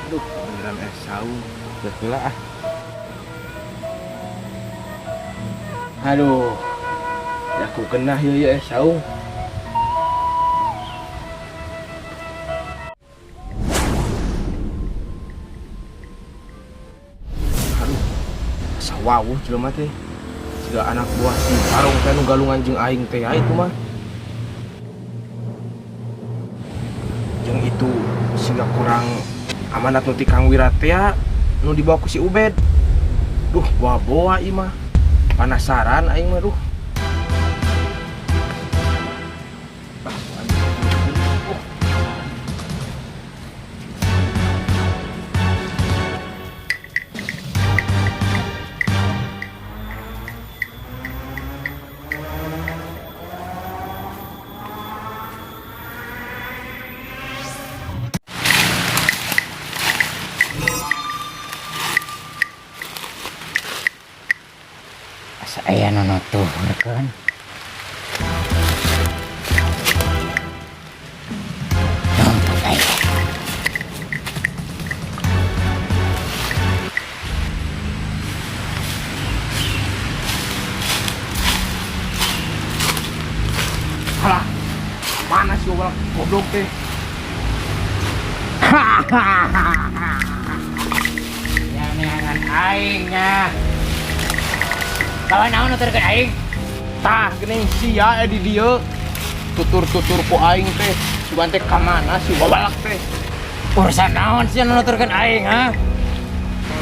Aduh, beneran es saung. Geus heula ah. Aduh. Ya aku kena ieu ieu es saung. Aduh. Asa wawuh jelema teh. Siga anak buah si Barong teh nu galungan jeung aing teh ya itu mah. Jeung itu siga kurang amanat nu ti Kang Wira teh ya, nu dibawa ku si Ubed. Duh, boa-boa ieu mah. Penasaran aing mah duh. Asa aya nu nuturkeun. Nuntut aing. Halah. Mana si goblok goblok teh? Ya neangan aing nya. Kawan naon nuturkeun aing? Tah geuning sia di dieu. Tutur-tutur ku aing teh. Sugan teh ka mana si wabalak teh? Urusan naon sia nu nuturkeun aing, ha?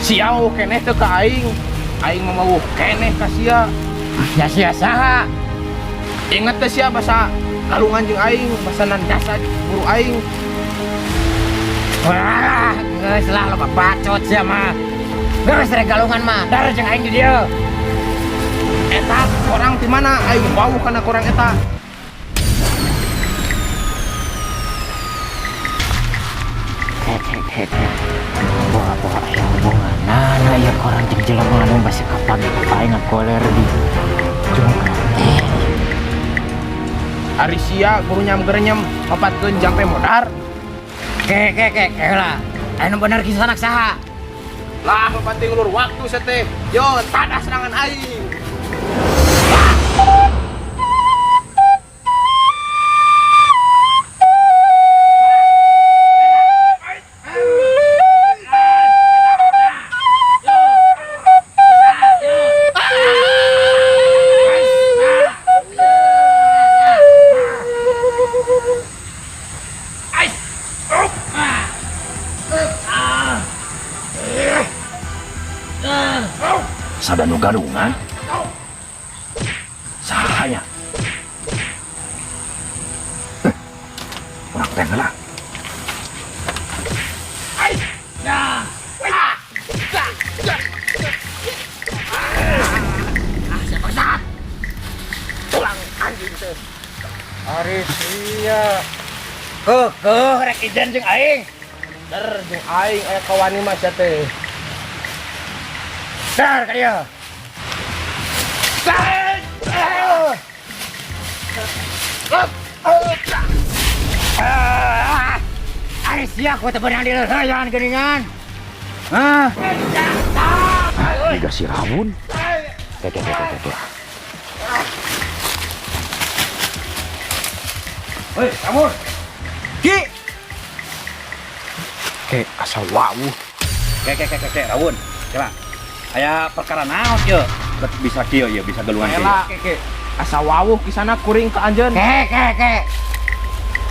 Sia weuh keneh teu ka aing. Aing mah weuh keneh ka sia. Ya sia saha? Ingat teh sia basa galungan jeung aing, basa nandasa buru aing. Wah, geus lah loba bacot sia mah. Geus rek galungan mah, dar jeung aing di dieu. Eta korang di mana? Aing wawuh kana korang eta. Ke ke ke ke. Boa-boa aya hubungan. Nah, ieu korang jeung jelema anu basa kapagi aing ngagoler di jungkang teh. Ari sia guru nyam gerenyem mapatkeun jampe modar. Ke ke ke ke lah. Anu bener kisanak saha? Lah, penting ulur waktu sia teh. Yo, tadah serangan aing. Sada nu galungan. Sahanya. Urang teh heula. Tulang anjing teh. Ari sia. Keukeuh rek ijen jeung aing. Der jeung aing aya kawani mah sia teh. Dar ka dieu. Ari sia ku teu beunang dileuheuyan geuningan. Hah? Jiga si Rawun. Ke ke ke ke ke. Hei, Ramon. Ki. Ke asa wawuh. Ke ke ke ke ke Rawun. Kela. Aya perkara naon ieu? Bisa kieu ieu, bisa galungan kieu. Ela ke ke. Asa wawuh kisana kuring ka anjeun. Ke ke ke.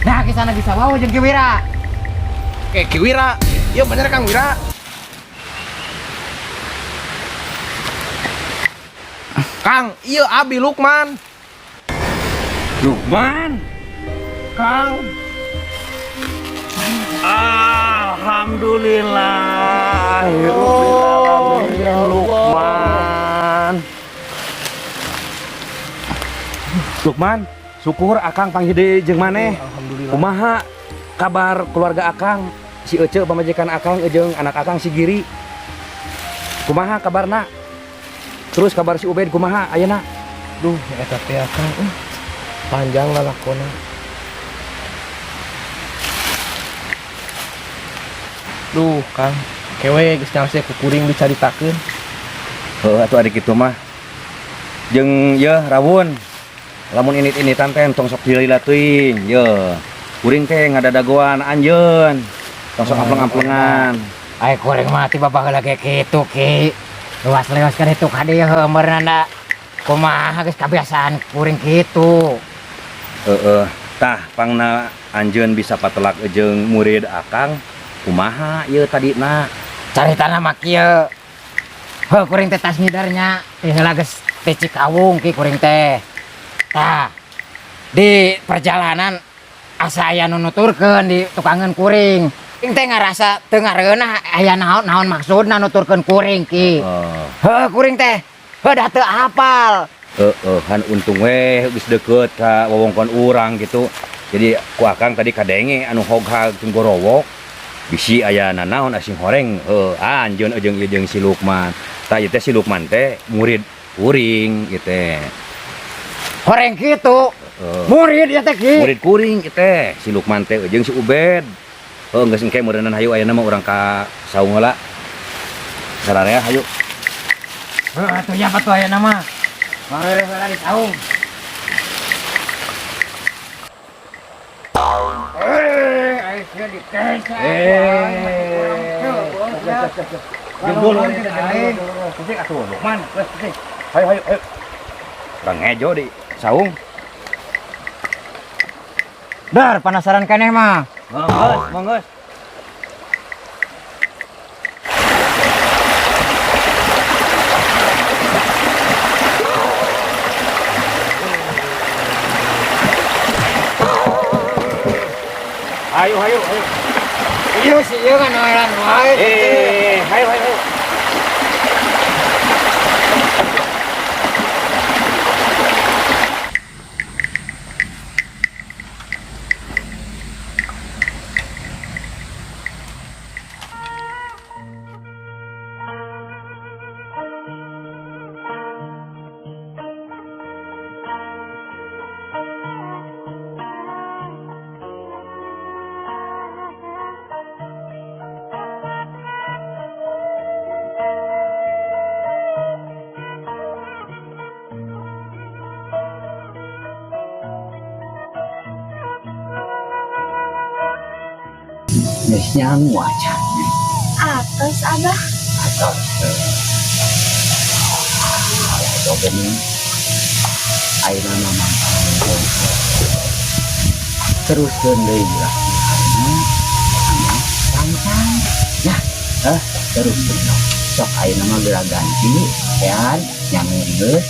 Nah, kisana bisa wawuh jeung Ki Wira. Ke Ki Wira. Ieu bener Kang Wira. Kang, ieu Abi Lukman. Lukman. Kang. Alhamdulillah. Oh, ya Lukman. Lukman, syukur Akang panggil deui jeung maneh. Alhamdulillah. Kumaha kabar keluarga Akang? Si Ece pamajikan Akang jeung anak Akang si Giri. Kumaha kabarna? Terus kabar si Ubed kumaha ayeuna? Duh, eta teh Akang panjang lalakona. Duh, Kang, kewe geus nyangse ku kuring dicaritakeun. Heuh atuh ari kitu mah. Jeung yeuh rawun. Lamun init-initan teh tong sok lila teuing, yeuh. Kuring teh ngadadagoan anjeun. Tong sok ampleng-amplengan. Ai kuring mah ti babaheula ge kitu Ki. Luas-lewas kan itu ka dieu heuh meureunna kumaha geus kabiasaan kuring kitu. Heeh. Tah pangna anjeun bisa patelak jeung murid akang kumaha ieu tadina? Caritana mah kieu. Heuh kuring teh tas ngidernya teh heula geus teh Cikawung Ki kuring teh. Tah di perjalanan asa aya nu nuturkeun di tukangeun kuring. Kuring teh ngarasa teu ngareunah aya naon-naon maksudna nuturkeun kuring Ki. Heuh kuring teh heuh da teu hafal. Heeh, han untung weh geus deukeut ka wewengkon urang gitu. Jadi ku akang tadi kadenge anu hoghag jeung gorowok. Bisi aya nanaon asing horeng heuh anjeun jeung ieu jeung si Lukman. Tah ieu teh si Lukman teh murid kuring ieu teh. Horeng kitu. Heeh. Murid ieu teh Ki. Murid kuring ieu teh si Lukman teh jeung si Ubed. Heuh geus engke meureunnan hayu ayeuna mah urang ka saung heula. Sararea hayu. Heuh atuh nya atuh ayeuna mah. Mangreureuh heula di saung. Eh, ai sia di desa. Jeung dulu Cek atuh Lukman, geus cek. Hayu hayu hayu. Urang ngejo di saung. Dar, penasaran keneh mah. Monggo, monggo. Ayo, ayo, ayo. Iya sih, iya kan noelan wae. Ayo, ayo, ayo. Geus nyangu acan. Atos abah. Atos. Ayo geuning. Ayeuna mah mangkang. Teruskeun deui latihanna. Lancang. Ya, teruskeun. Sok ayeuna mah geura ganti, sehat, nyangu geus.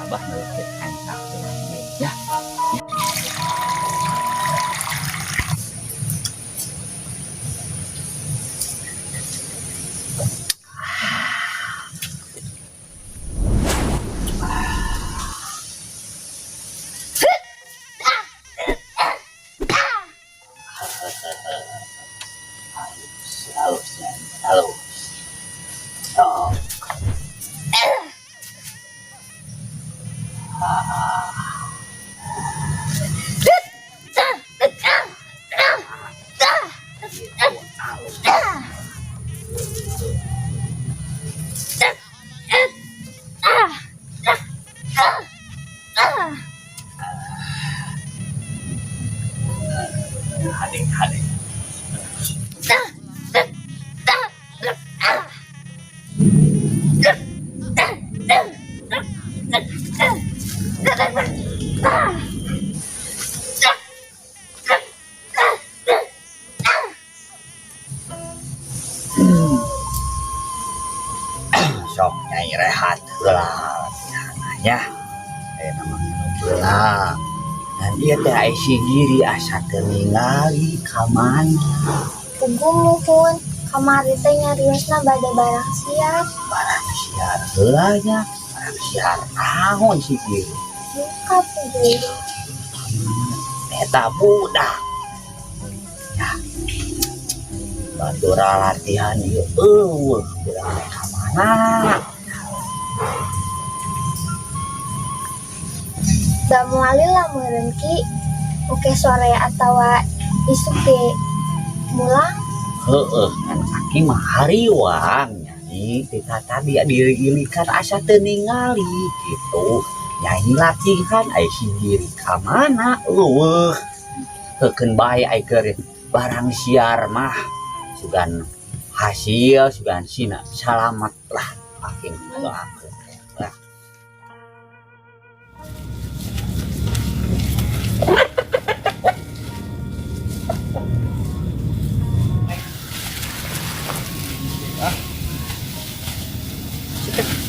Abah neukeun ancak ya. Sok nyai rehat heula ya. Aya nama minum heula. Dan ieu teh ai si Giri asa teu ningali ka mana. Puguh muhun, kamari teh nyariosna bade barang siar. Barang siar heula nya, barang siar naon si Giri? Muka puguh. Eta budak. Ya. Batura latihan ieu eueuh budak teh ka mana? Da moal lila meureun Ki. Oke sore atawa isuk ge mulang. Heeh, ngan aki mah hariwang nyai ti tadi diri-ilikan asa teu ningali gitu. Nyai latihan ai si Giri ka mana eueuh. Heukeun bae ai keur barang siar mah sugan hasil sugan sina salamat lah aki doakeun lah.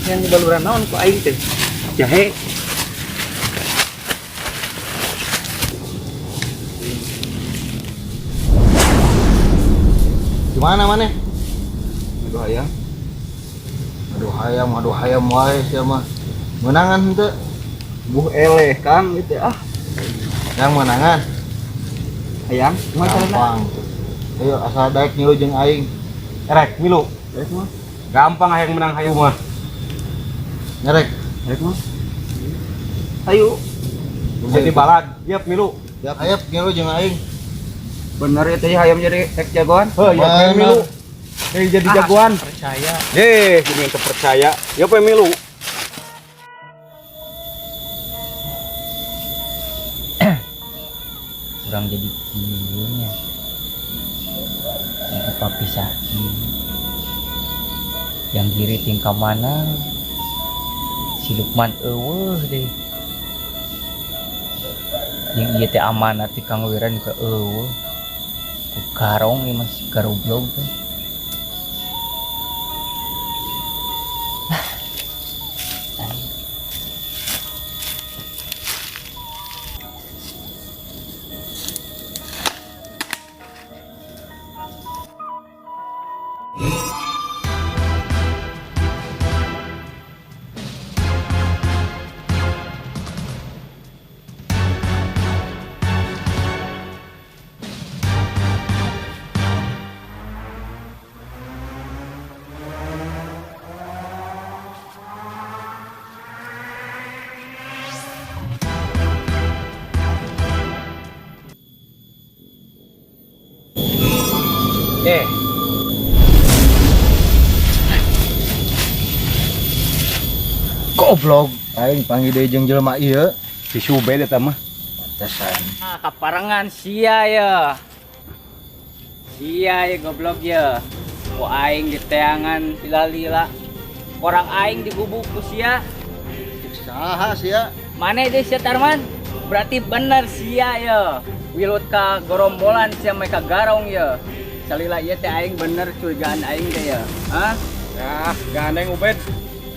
Yang baluran naon ku aing teh jahe. Gimana mana? Aduh hayam. Aduh hayam wae sia mah. Menangan henteu? Buh eleh Kang gitu ah. Yang menangan. Hayam, kumaha carana? Gampang. Ayo asal daek ngilu jeung aing. Erek milu. Erek mah. Gampang hayang menang hayu mah. Ngerek. Erek mah. Hayu. Jadi balad, yep milu. Yap, ayo ngilu jeung aing. Bener itu ya hayam jadi rek jagoan. Heuh, ya Bener. milu. Jadi jagoan. Percaya. Deh, gini yang terpercaya. Ya pemilu. Kurang jadi kieu nya. Ibu papi sakit. Yang Giri tingkah mana? Si Lukman eueuh deh. Yang ieu teh amanat ti Kang Wiran ke eueuh. Ku karong ieu mah si garoblog teh. Goblok, aing panggil deui jeung jelema ieu. Si Subed eta mah. Pantesan. Ah, kaparengan sia ya. Sia ya goblok ya. Ku aing diteangan lila-lila. Orang aing digubuk ku sia. Saha sia? Mane deui sia Tarman? Berarti bener sia ya. Wilut ka gorombolan sia mereka garong ya. Salila ieu teh aing bener curigaan aing teh ya. Hah? Ya, gandeng Ubed.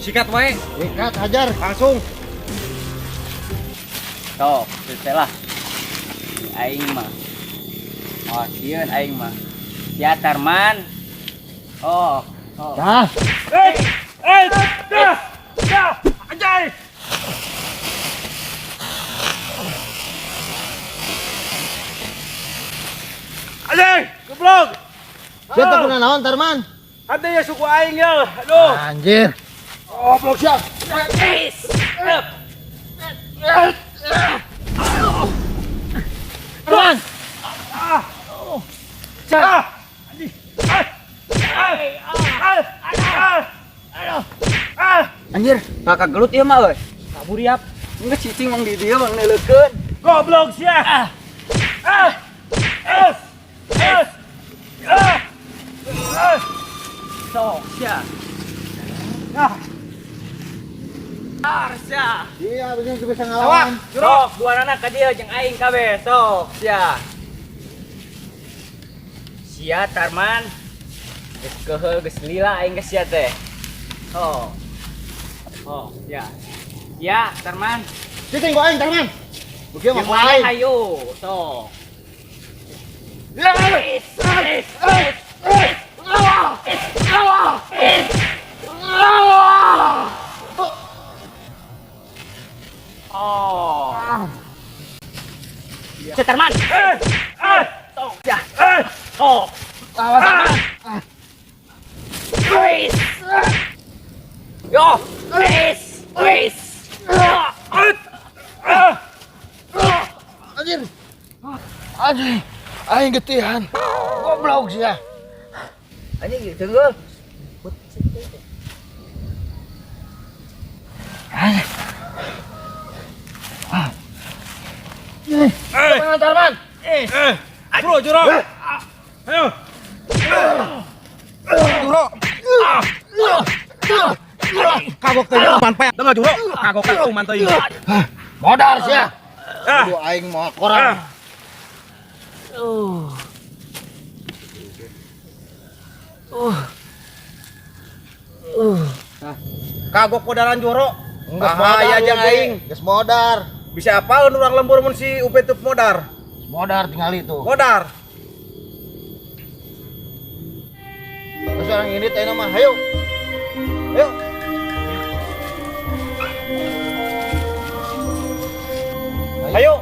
Sikat wae, Sikat hajar. Langsung. Sok, selesai lah. Aing mah. Oh, sieun aing mah. Ya Tarman. Oh, oh. Dah. Dah, dah, anjay. Anjay, goblok. Sia teh kuna naon Tarman? Ade ya suku aing ya. Aduh. Anjir. Goblok sia. Tarman. Anjir, ngakak gelut ieu mah euy. Kabur yap. Geus cicing mang di dieu mang neuleukeun. Goblok sia. Ah. Ah. Ah. Ah. Ah. Sok sia. Ah. Ar sia. Iya, bisa bisa ngalawan. Sok dua anak ka dieu jeung aing kabeh. Sok sia. Sia Tarman. Geus keuheul geus lila aing ka sia teh. Oh. Oh, ya. Ya, Tarman. Cicing ku aing Tarman. Oke, mah Yang ku mana aing. hayu? Sok. Oh. Ya, Tarman. Sok, ya. Sok. Wis. Yo. Wis. Wis. Anjir. Anjir. Aing getihan. Goblok sia. Anjing tenggel. Eh, Tarman. Eh, bro, juro. Ayo. Juro. Kagok teh man pe. Dengar juro. Kagok teh man teuing. Modar sia. Aduh aing mau koran. Kagok podaran juro. Geus Bahaya jeung aing. Geus modar. Bisa apa urang lembur mun si UP teu modar? Modar tinggal itu. Modar. Terus orang ini teh mah hayu. Ayo. Ayo.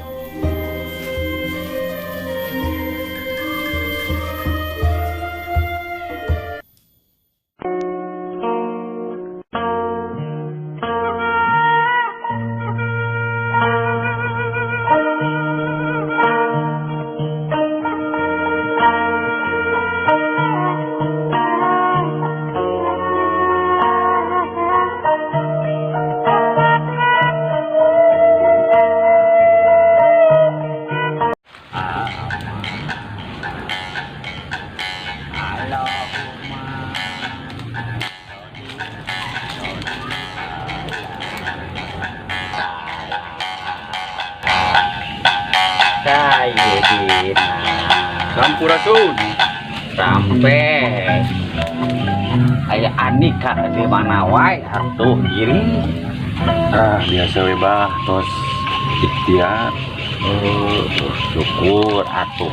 Sayyidina Sampurasun. Sampai aya Andika di mana wae atuh diri. Ah, biasa we bah, tos ikhtiar. Oh, syukur atuh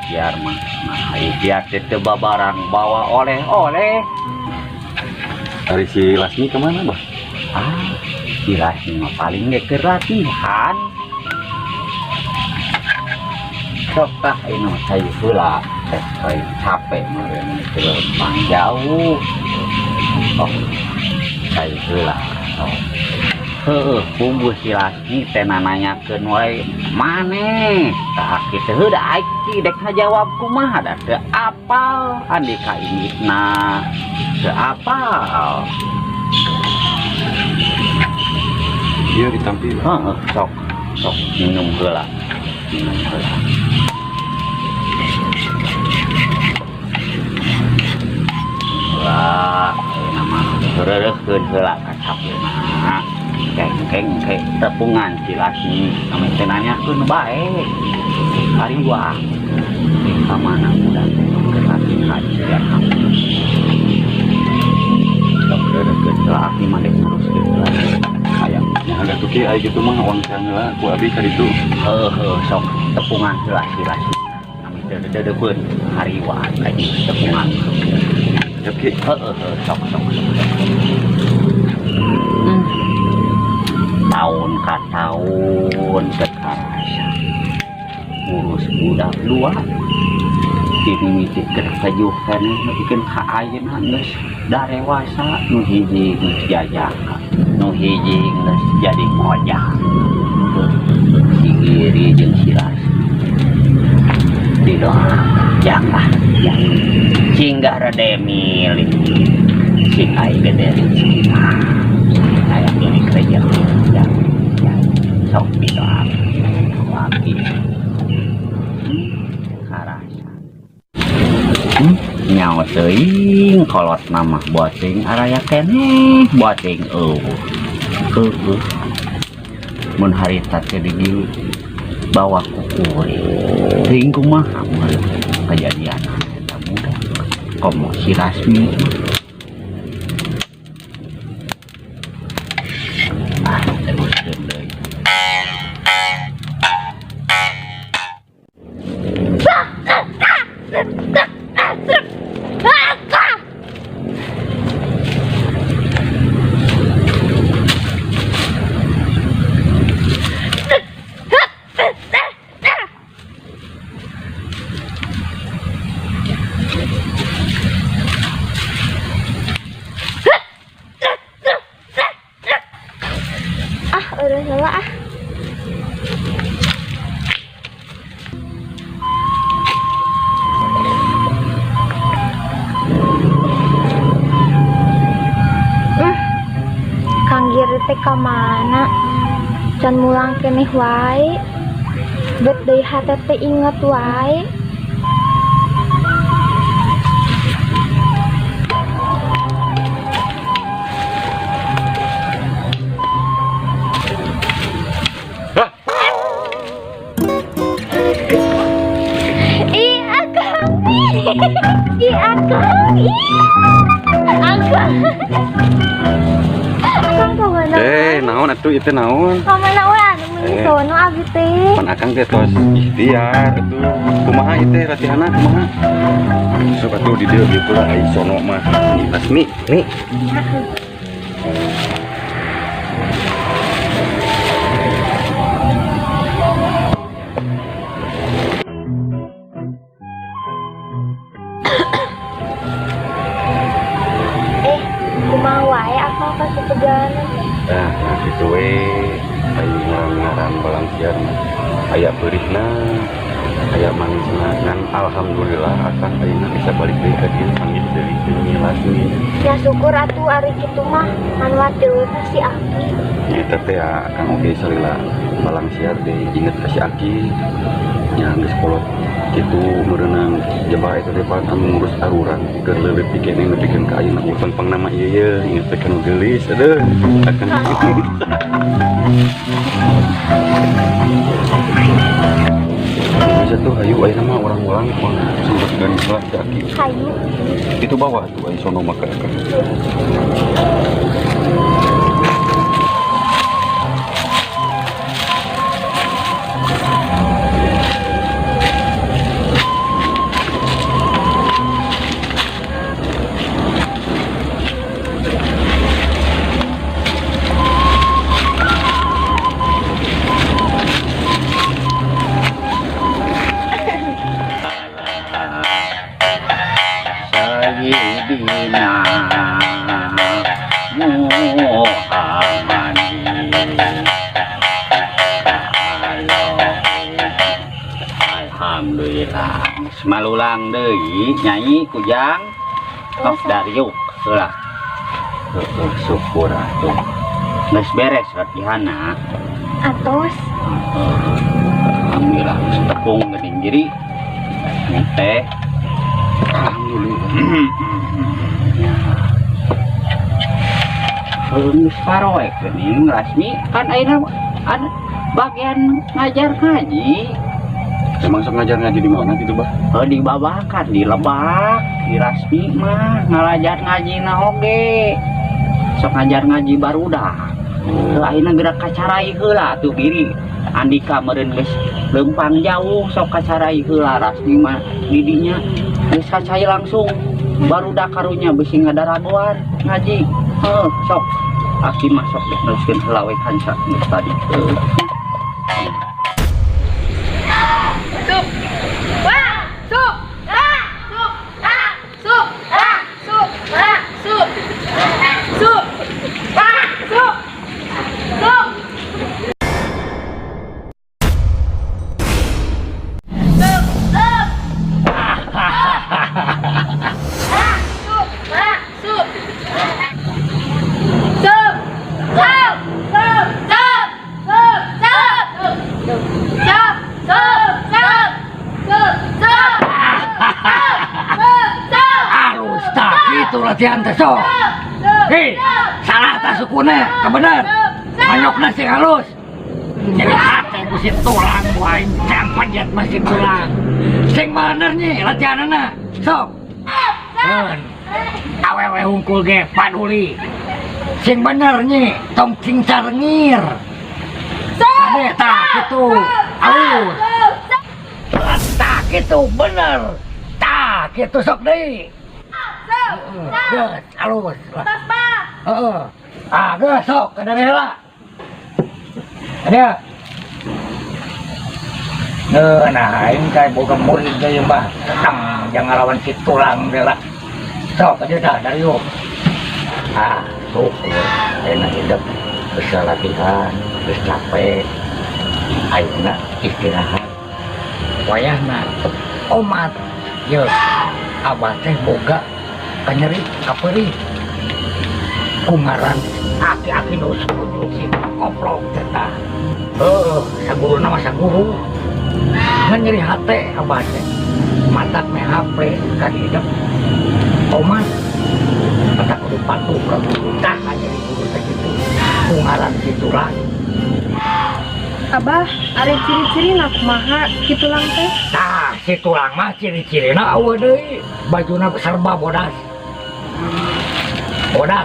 ikhtiar mah. Nah, ikhtiar teh teu babarang bawa oleh-oleh. Ari si Lasmi kemana, Bah? Ah, si Lasmi mah paling ge keur latihan. Sok tah ini mah saya heula teh saya capek meureun teu lempang jauh. Oh, saya heula. Oh. Heueuh, bumbu si Lasmi teh nananyakeun wae maneh. Tah kitu heuh da aki dek ngajawab kumaha da teu apal Andika inditna. Teu apal. Iya ditampi. Heeh, sok sok minum heula. Minum heula. Wah, nama reureuhkeun heula kacapeuna. Keng keng tepungan si Lasmi ame teh nanyakeun bae. Ari wah. Ka mana budak teh keur latihan sia kamu. Sok reureuhkeun heula aki mah dek nguruskeun heula. Hayang Ya agak tuh ki ai kitu mah uang heula ku abi ka ditu. heuh sok tepungan heula si Lasmi. Ame teh deudeukeun hari wah anjing tepungan. Siap ki. Heeh, sok sok sok. Tahun ka tahun teu karasa ngurus budak dua ti mimiti keur kajuh keneh nepikeun ka ayeuna geus darewasa nu hiji geus jajaka nu hiji geus jadi ngojak si Giri jeung si Lasmi didoa jangan yang singgah rede milik sing ai gede rezeki mah aya milik rezeki ya ya sok didoa lagi karasa nyawa teuing kolot nama boting araya keneh boting eueuh heueuh mun harita teh di bawa ku kuring teuing kumaha meureun kejadian eta budak komo si Lasmi ah teruskeun deui. teh ka mana? Can mulang keneh wae. Bet deui hate teh inget wae. Ih, akang. Ih, akang. Ih. Akang. Akang kemana? Eh, naon atuh ieu teh naon? Kemana we anu meuni Eh. sono abi teh? Pan akang teh tos ikhtiar atuh. Kumaha ieu teh latihanna kumaha? Sok atuh di dieu kitu lah ai sono mah. Resmi nih. Eh, kumaha wae akang pas di perjalanan teh? Nah, nah kitu we ai ngaran-ngaran balangsiar mah aya peurihna, aya manisna ngan alhamdulillah akang ayeuna bisa balik deui ka dieu panggih deui jeung Nyi Lasmi. Ya syukur atuh ari kitu mah ngan watil we ka si Aki. Nya eta teh ya, akang oge salila balangsiar teh inget ka si Aki nya geus kolot kitu meureunang jaba eta teh pan anu ngurus arurang keur leuleut keneh nepikeun ka ayeuna utang pangnama ieu ye inget teh kanu geulis aduh akang. Bisa tuh hayu ayeuna mah urang ulang mah sambat garis lah si Aki. Hayu. Itu bawa tuh ai sono mah ka akang. Sayyidina Muhammad. Alhamdulillah geus malulang deui Nyai Kujang. Oh, dariuk heula. Heueuh, syukur atuh. Geus beres latihanna. Atos. Alhamdulillah geus tepung geuning diri. Teh. Alhamdulillah. Ya. Geus paroek geuning Rasmi kan ayeuna ada bagian ngajar ngaji. Emang sok ngajar ngaji di mana gitu, Bah? Oh, di Babakan, di Lebak, di Rasmi mah ngalajar ngaji na oge. Sok ngajar ngaji barudak. Heuh, ayeuna gerak kacarai heula atuh diri. Andika meureun geus leumpang jauh sok kacarai heula Rasmi mah didinya geus kacai langsung barudak karunya bisi ngadaragoan ngaji. Heuh, sok aki mah sok dek neruskeun heula we kanca geus tadi. Heuh. Sup. Wah, sup. Ah, sup. Ah, sup. Ah, sup. Ah, sup. Sup. Ah, sup. Sup. Sup, sup. Ah, sup. Ah, sup. Sup. Sup. Sup. Sup. Sup. Sup. Sup. Sup. Sup. Sup. Sup. Sup. Sup. Halus tah kitu latihan teh sok. Hei, salah tah sukuna, kebener. Manyokna sing halus. Jadi hate ku si tulang ku aing campejet mah si tulang. Sing bener nyi latihanana. Sok. Heun. Awewe hungkul ge paduli. Sing bener nyi, tong sing carengir. Ade tah kitu. Halus. Tah kitu bener. Tah kitu sok deui. Geus, halus. Heeh. Ah, geus sok kada heula. Ada. Nah, aing kayak boga murid deui mah. Tang jangan ngalawan si tulang deui lah. Sok aja dah dari yuk. Ah, syukur enak hidup bisa latihan, bisa capek. Ayeuna istirahat. Wayahna omat. Ye, abah teh boga kanyeri kapeurih. Ku ngaran Aki-aki nu setuju si koplok teh tah. Heuh, saguruna mah saguru. Ngan nyeri hate abah teh. Matak meh HP ka hidep. Oman matak kudu patuh ka guru. Tah nyeri guru teh kitu. Ku ngaran kitu lah. Abah, ari ciri-cirina kumaha Ki Tulang teh? Tah, si tulang mah ciri-cirina euweuh deui. Bajuna serba bodas. Bodas.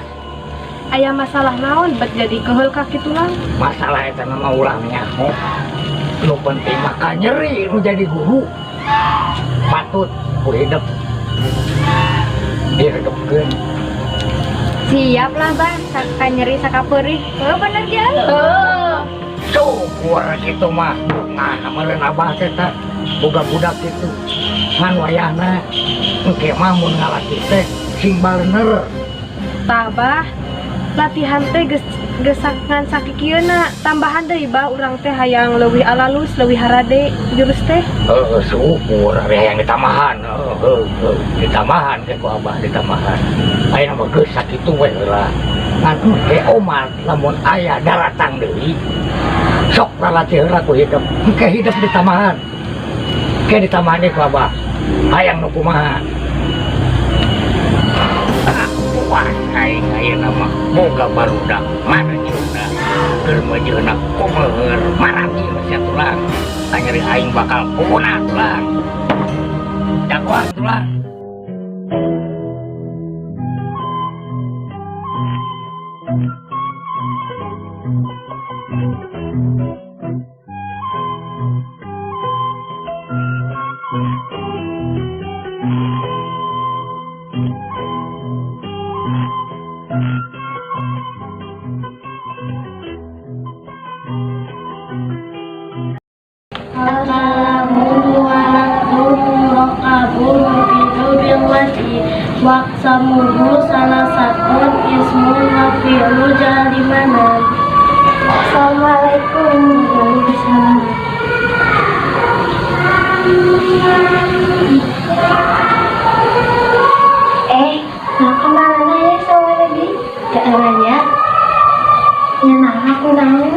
Aya masalah naon bet jadi keheul ka Ki Tulang? Masalah eta mah ulah nyaho. Nu penting mah ka nyeri nu jadi guru. Patut ku hidep. Diredepkeun. Siap lah bah, ka nyeri sakapeurih. Heuh bener ge. Heuh. Syukur kitu mah. Nah, meureun abah teh tah boga budak kitu. Ngan wayahna engke mah mun ngalatih teh sing balener. Tah bah, latihan teh geus geus ngan sakikieuna, tambahan deui bah urang teh hayang leuwih alalus, leuwih harade jurus teh. Heuh, syukur ari hayang ditambahan. Heuh, heuh, ditambahan teh ku abah ditambahan. Ayeuna mah geus sakitu we heula. Ngan engke omat lamun aya daratang deui sok lalatih heula ku hidep. Engke hidep ditambahan. Engke ditambahan deui ku abah. Hayang nu kumaha? Ah, puas aing ayeuna mah boga barudak marjeuna keur mejeuna kumeuheur marati sia tulang. Nyeri aing bakal kumunah tulang. Jagoan tulang. Al-kalamu walakun murakabun mufidu bil wajhi waqsamuhu salasatun ismun wa fi'lu jalimanan. Assalamualaikum. Waalaikumsalam. Nah kemana ya sama lagi? Gak nanya. Ya nah aku naon.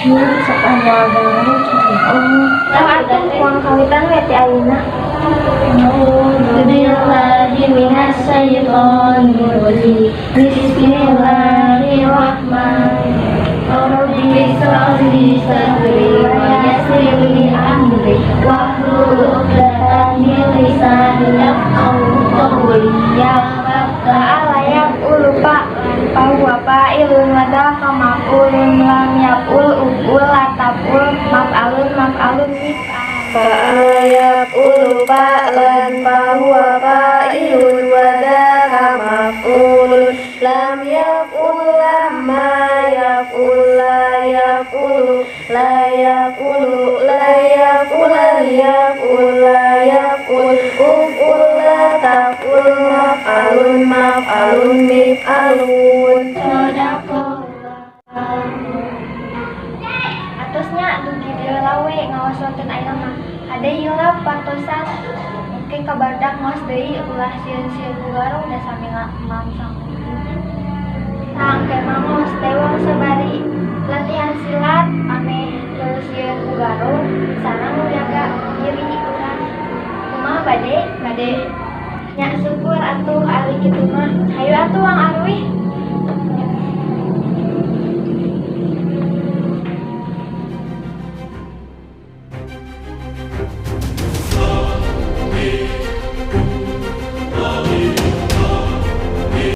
Ini sok aya gawe. Oh, atuh uang kawitan we ti ayeuna. A'udzu billahi minasyaitonir rajim. Bismillahirrahmanirrahim. Rabbi israh li sadri wa yassir li amri wahlul 'uqdatam min lisani yafqahu qawli. Ya ta'ala yaf'ulu fa'lan fa huwa fa'ilun wa dzaka maf'ulun lam yaf'ul uf'ul la taf'ul maf'alun maf'alun mif'al. Fa'ala yaf'ulu fa'lan fa huwa fa'ilun wa dzaka maf'ulun lam yaf'ul lamma yaf'ul la yaf'ulu la yaf'ulu la yaf'ul yaf'ul la yaf'ul uf'ul la taf'ul maf'alun maf'alun mif'alun. Atasnya dugi dieu lawe ngawas wonten ayeuna mah. Hade hilap pantosan mungkin kabardak ngaos deui ulah sieun-sieun bugarung da sami mamsang. Tah engke mah ngaos teh wong sabari latihan silat ameh teu sieun bugarung sana nu jaga diri urang. Kumaha bade? Bade. Nya syukur atuh ari kitu mah. Hayu atuh wang aruih.